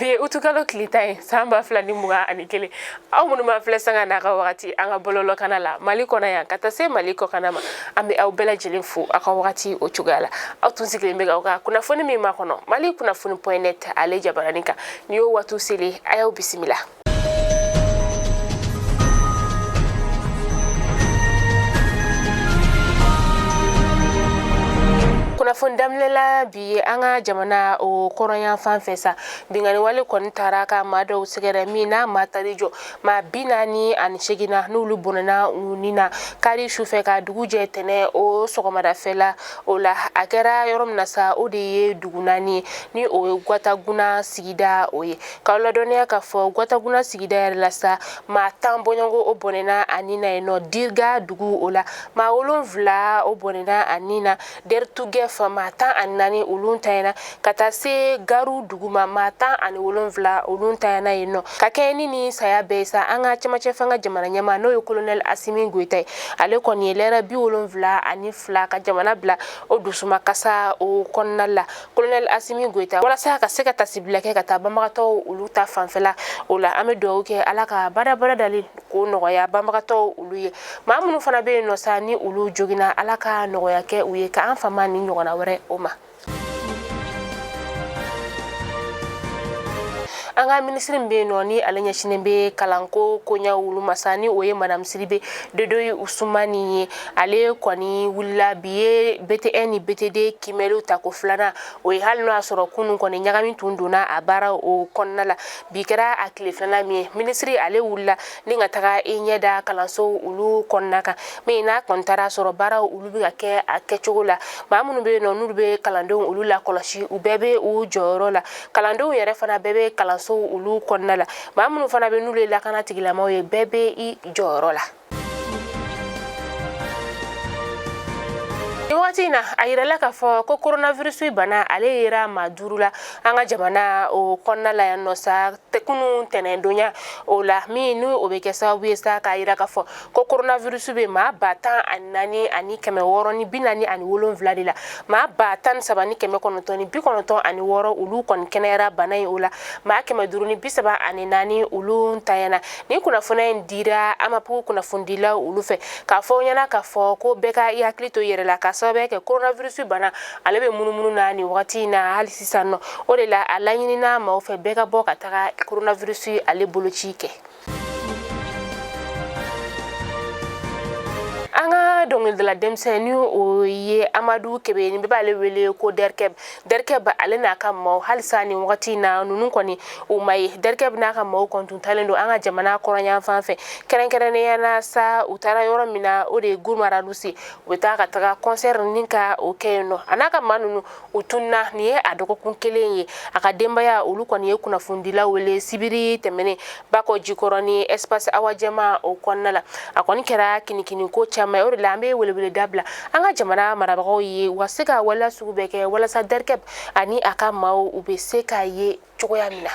Bi ye utukalo tile 10 ye san 2021. Aw minnu b'an filɛ sanga n'a ka wagati an ka bɔlɔlɔkana la Mali kɔnɔ yan ka taa se Mali kɔkana ma, an bɛ aw bɛɛ lajɛlen fo aw ka wagati o cogoya la. Aw tun sigilen bɛ k'aw ka kunnafoni min makɔnɔ Mali kunnafoni point net ale jabarani kan, ni y'o waati selen, a y'aw bisimila. Kunnafoni daminɛ la bi ye an ka jamana o kɔrɔnyan fan fɛ sa, binkanni wale kɔni taara ka maa dɔw sɛgɛrɛ min n'a maa tari jɔ maa 48 na, n'olu bɔnɛna u ni na kari sufɛ ka dugu jɛ tɛnɛ o sɔgɔmadafɛ la. O la a kɛra yɔrɔ min na sa, o de ye dugu naani ye, ni o ye Gwataguna sigida o ye. K'aw ladɔnniya k'a fɔ Gwataguna sigida yɛrɛ la sa, maa 10 bɔɲɔgɔnko o bɔnɛna a ni na yen nɔ. Dirga dugu o la, maa 7 o bɔnɛna a ni na. Dertugef, maa 14 olu ntanyana, ka taa se Garu dugu ma, maa 17 olu ntanyana yen nɔ. Ka kɛɲɛ ni nin saya bɛɛ ye sa, an ka cɛmancɛ fanga jamana ɲɛmaa, n'o ye kolonɛli Asimi Goyita ye, ale kɔni ye lɛrɛ 72 ka jamana bila o dusumakasa o kɔnɔna la. Kolonɛli Asimi Goyita, walasa ka se ka tasibila kɛ ka taa banbagatɔw olu ta fanfɛla o la, an bɛ dugawu kɛ Ala ka badabada dali k'o nɔgɔya banbagatɔw olu ye. Maa minnu fana bɛ yen nɔ sa, ni olu joginna, Ala ka nɔgɔya kɛ u ye, k'an fama ni ɲɔgɔnna wɛrɛ o ma. An ka minisiri min bɛ yen nɔ, ni ale ɲɛsinnen bɛ kalanko koɲɛw olu ma sa, ni o ye madame Sidibe Dodoyi Usumani ye, ale kɔni wulila bi ye BT1 ni BT2 kimɛliw tako filanan o ye. Hali n'o y'a sɔrɔ kunun kɔni ɲagami tun donna a baara o kɔnɔna la, bi kɛra a tile filanan min ye, minisiri ale wulila ni ka taga i ɲɛ da kalanso olu kɔnɔna kan, min n'a kɔni taara sɔrɔ baaraw olu bɛ ka kɛ a kɛcogo la. Maa minnu bɛ yen nɔ, n'olu bɛ kalandenw olu lakɔlɔsi, u bɛɛ bɛ u jɔyɔrɔ la. Kalandenw yɛrɛ fana bɛɛ bɛ kalanso olu kɔnɔna la. Maa minnu fana bɛ, n'olu ye lakana tigilamaw ye, bɛɛ bɛ i jɔyɔrɔ la. Nin waati in na, a yirala k'a fɔ ko coronavirus bana ale yera maa 5 la an ka jamana o kɔnɔna la yan nɔ sa kunun tɛnɛndonya o la, min ni o bɛ kɛ sababu ye sa k'a yira k'a fɔ ko coronavirus bɛ maa 14,647 de la. Maa 13,996 olu kɔni kɛnɛyara bana in o la, maa 534 olu ntanyana. Nin kunnafoniya in dira AMAP kunnafonidilaw olu fɛ k'a fɔ ɲɛna k'a fɔ ko bɛɛ ka i hakili to i yɛrɛ la, k'a sababuya kɛ coronavirus bana ale bɛ munumunu na nin wagati in na hali sisan nɔ. O de la a laɲinina maaw fɛ bɛɛ ka bɔ ka taga coronavirus ale boloci kɛ. An ka dɔnkilidala denmisɛn, ni o ye Amadu Kebe, ni bɛɛ b'ale wele ko Derkeb. Derkeb ale n'a ka maaw, halisa nin wagati in na ninnu kɔni u ma ye. Derkeb n'a ka maaw kɔni tun talen don an ka jamana kɔrɔnyan fan fɛ, kɛrɛnkɛrɛnnenya la sa, u taara yɔrɔ min na, o de ye Gurmaralusi. U bɛ taa ka taga concert ni ka o kɛ yen nɔ. A n'a ka maa ninnu u tununa, nin ye a dɔgɔkun kelen ye. A ka denbaya olu kɔni ye kunnafonidilaw wele sibiri tɛmɛnen Bakɔ Jikɔrɔni espace Awajɛma o kɔnɔna la. A kɔni kɛra kinikini ko caman ye. O de la an bɛ welewele dabila an ka jamana marabagaw ye, u ka se ka waleya sugu bɛɛ kɛ walasa Derkeb ani a ka maaw u bɛ se ka ye cogoya min na.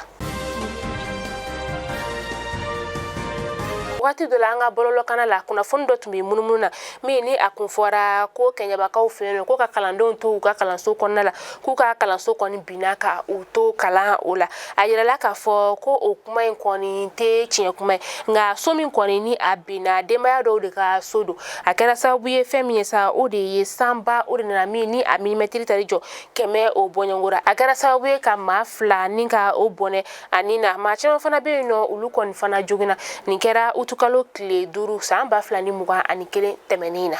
Waati dɔ la, an ka bɔlɔlɔkana la, kunnafoni dɔ tun bɛ munumunu na min ni a kun fɔra ko Kɛɲɛbakaw fɛ yen, ko ka kalandenw to u ka kalanso kɔnɔna la, k'u ka kalanso kɔni binna ka u to kalan o la. A yirala k'a fɔ ko o kuma in kɔni tɛ tiɲɛ kuma ye, nka so min kɔni ni a binna, denbaya dɔw de ka so don. A kɛra sababu ye fɛn min ye sa, o de ye sanba o de nana min ni a milimɛtiri tari jɔ 100 o bɔɲɔgɔnra. A kɛra sababu ye ka maa 2 ni ka o bɔnɛ ani na maa caman fana bɛ yen nɔ, olu kɔni fana joginna. Nin kɛra utukalo tile 5 san 2021 tɛmɛnen na.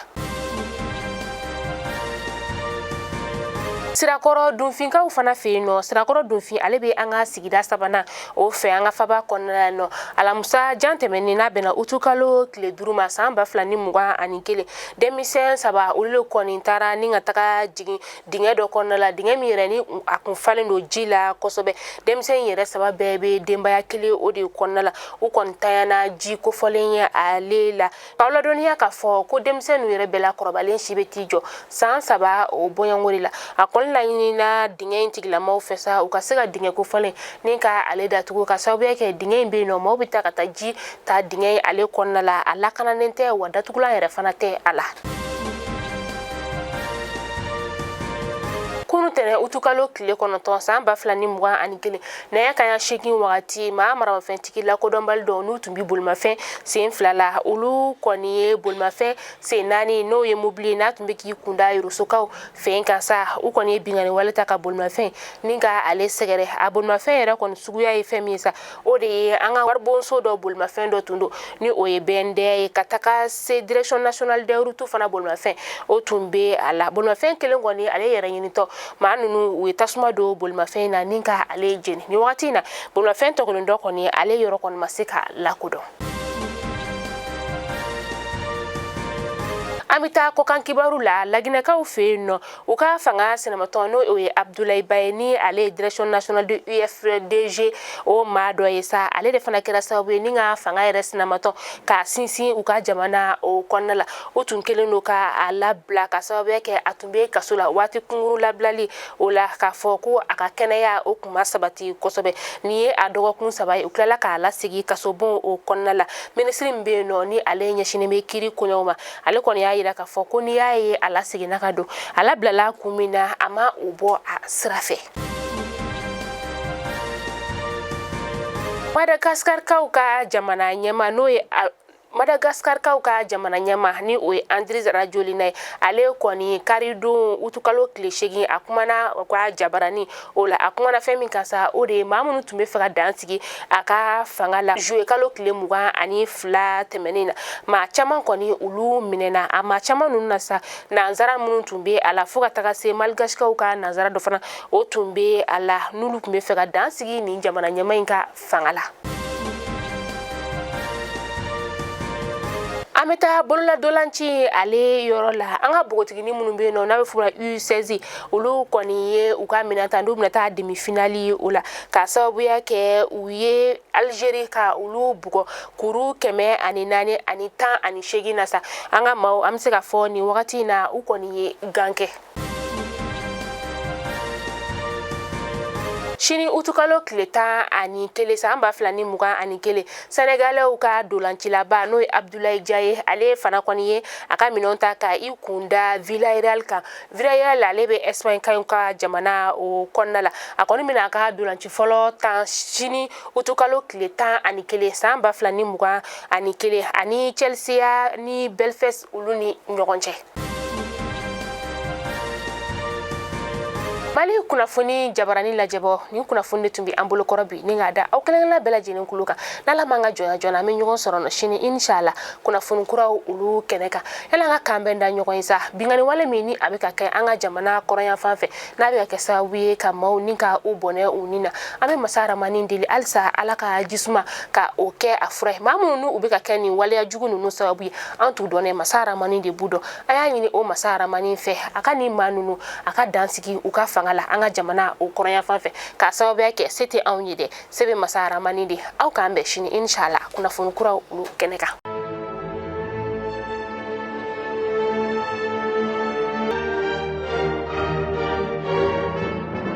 Sirakɔrɔ Dunfinkaw fana fɛ yen nɔ, Sirakɔrɔ Dunfin ale bɛ an ka sigida sabanan o fɛ an ka faba kɔnɔna la nɔ. Alamusa jan tɛmɛnen, n'a bɛnna utukalo tile 5 ma san 2021, denmisɛn 3 olu de kɔni taara ni ka taga jigin dingɛ dɔ kɔnɔna la, dingɛ min yɛrɛ ni a kun falen don ji la kosɛbɛ. Denmisɛn yɛrɛ 3 bɛɛ bɛ denbaya kelen o de kɔnɔna la. U kɔni tanyana ji kofɔlen ye ale la. K'aw ladɔnniya k'a fɔ ko denmisɛn ninnu yɛrɛ bɛɛ la kɔrɔbalen si bɛ t'i jɔ san 3 o bɔɲɔgɔnko de la. A kɔni laɲinina dingɛ in tigilamaw fɛ sa, u ka se ka dingɛ kofɔlen ni ka ale datugu, ka sababuya kɛ dingɛ in bɛ yen nɔ, maaw bɛ taa ka taa ji ta dingɛ in ale kɔnɔna la, a lakananen tɛ, wa datugulan yɛrɛ fana tɛ a la. Kunu Ntɛnɛn utukalo tile 9 san 2021, nɛgɛ kanɲɛ 8 wagati, maa maramafɛntigi lakodɔnbali dɔw n'u tun bɛ bolimafɛn sen 2 la, olu kɔni ye bolimafɛn sen 4, n'o ye mobili n'a tun bɛ k'i kunda Yorosokaw fɛ kan sa, u kɔni ye binkanni wale ta ka bolimafɛn ni ka ale sɛgɛrɛ. A bolimafɛn yɛrɛ kɔni suguya ye fɛn min sa, o de ye an ka waribonso dɔ bolimafɛn dɔ tun don, ni o ye BND ye, ka taga se Direction nationale des routes fana bolimafɛn o tun bɛ a la. Bolimafɛn kelen kɔni, ale yɛrɛ ɲinitɔ, maa ninnu u ye tasuma don bolimafɛn in na ni ka ale jeni. Ni wagati in na, bolimafɛn tɔ kelen dɔ kɔni, ale yɔrɔ kɔni ma se ka lakodɔn. An bɛ taa kɔkan kibaru la. Laginɛkaw fɛ yen nɔ, u ka fanga sinamatɔn, n'o o ye Abdoulaye Ba ye, ni ale ye Direction nationale de UFDG o maa dɔ ye sa, ale de fana kɛra sababu ye ni ka fanga yɛrɛ sinamatɔn k'a sinsin u ka jamana o kɔnɔna la. O tun kɛlen don ka a labila ka sababuya kɛ a tun bɛ kaso la waati kunkurun labilali o la, k'a fɔ ko a ka kɛnɛya o kun ma sabati kosɛbɛ. Nin ye a dɔgɔkun 3 ye, u tilala k'a lasegin kasobon o kɔnɔna la. Minisiri min bɛ yen nɔ, ni ale ɲɛsinnen bɛ kiiri koɲɛw ma, ale kɔni y'a yira k'a fɔ ko n'i y'a ye a laseginna ka don, a labilala kun min na, a ma o bɔ a sira fɛ. Madagaskarkaw ka jamana ɲɛmaa, n'o ye Madagaskarkaw ka jamana ɲɛmaa, ni o ye Andry Rajoelina ye, ale kɔni karidon utukalo tile 8, a kumana u ka jabarani o la. A kumana fɛn min kan sa, o de ye maa minnu tun bɛ fɛ ka dan sigi a ka fanga la juillet kalo tile 22 tɛmɛnen na. Maa caman kɔni, olu minɛna. A maa caman ninnu na sa, nansara minnu tun bɛ a la, fo ka taga se maligasikaw ka nansara dɔ fana, o tun bɛ a la, n'olu tun bɛ fɛ ka dan sigi nin jamana ɲɛmaa in ka fanga la. An bɛ taa bololadolanci ale yɔrɔ la. An ka npogotiginin minnu bɛ yen nɔ, n'a bɛ f'o ma U16, olu kɔni ye u ka minɛn ta, n'u bɛna taa demi-finale o la, k'a sababuya kɛ u ye Algérie ka olu bugɔ kuru 104 ani 18 na sa. An ka maaw, an bɛ se ka fɔ nin wagati in na, u kɔni ye gan kɛ. Sini utukalo tile 11 san 2021, Sɛnɛgalɛw ka dolancilaba, n'o ye Abdoulaye Dia ye, ale fana kɔni ye a ka minɛnw ta ka i kun da Villarreal kan. Villarreal, ale bɛ Espagne kaw ka jamana o kɔnɔna la. A kɔni bɛna a ka dolanci fɔlɔ tan sini utukalo tile 11 san 2021, ani Chelsea ni Belfast, olu ni ɲɔgɔn cɛ. Mali kunnafoni jabarani lajɛbɔ, nin kunnafoni de tun bɛ an bolokɔrɔ bi, ni k'a da aw kelenkelenna bɛɛ lajɛlen kulo kan. N'Ala m'an ka jɔnya joona, an bɛ ɲɔgɔn sɔrɔ nɔ sini inshallah kunnafoni kuraw olu kɛnɛ kan. Yala an ka kan bɛn da ɲɔgɔn ye sa, binkanni wale min ni a bɛ ka kɛ an ka jamana kɔrɔnyanfan fɛ, n'a bɛ ka kɛ sababu ye ka maaw ni ka u bɔnɛ u ni na, an bɛ masa Ramani deli halisa, Ala ka jisuma ka o kɛ a fura ye. Maa minnu n'u bɛ ka kɛ nin waleya jugu ninnu sababu ye, an t'u dɔn dɛ, masa Ramani de b'u dɔn. An y'a ɲini o masa Ramani fɛ, a ka nin maa ninnu, a ka dan sigi u ka fanga la an ka jamana o kɔrɔnyanfan fɛ, k'a sababuya kɛ se tɛ anw ye dɛ, se bɛ masa Ramani de. Aw k'an bɛn sini inshallah kunnafoni kuraw olu kɛnɛ kan.